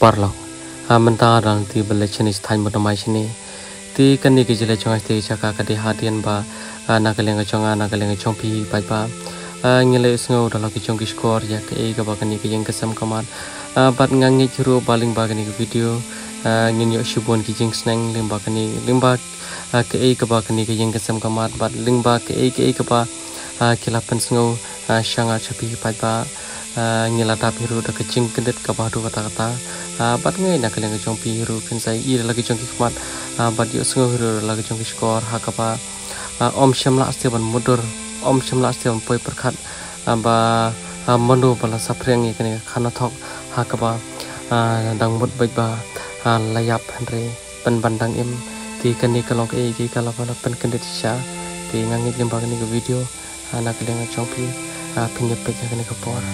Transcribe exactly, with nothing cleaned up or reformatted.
Paralok, mynta dang ti ba leit shane sha thaiñ Mawtawmai shane. Te kane ka jingïaleh jong nga te ka jaka ka dei hadien ba na ka liang ka jong nga, na ka liang ka jong phi pat ba ngi la ïohsngew da la ki jong ki shkor ïa kaei kaba kane ka ïing ka sem ka mat. Bad nga ngeit ruh ba lyngba kane ka video ngin ïoh shibun ki jingsneng lyngba kane, lyngba kaei kaba kane ka ïing ka sem ka mat bad lyngba kaei kaei kaba ki la pynsngew sha nga sha phi pat ba ngi la dap hi ruh da ka jingkyndit kaba haduh katta katta. Bad nga ngeit na ka liang ka jong phi ruh phin sa ïohi da la ki jong ki khmat bad ïohsngew hi ruh da la ki jong ki shkor ha kaba ym shym lah shuh ban mutdur, ym shym lah shuh ban poi pyrkhat ba mano ba la saphriang ïa kane ka khana thok ha kaba dang mut beit ba la ïap, hynrei pynban dang im. Te kane ka long kaei kaei ka la ba la pynkyndit shisha. Te nga ngeit lyngba kane ka video na ka liang ka jong phi phin ïa peit ha kane ka por.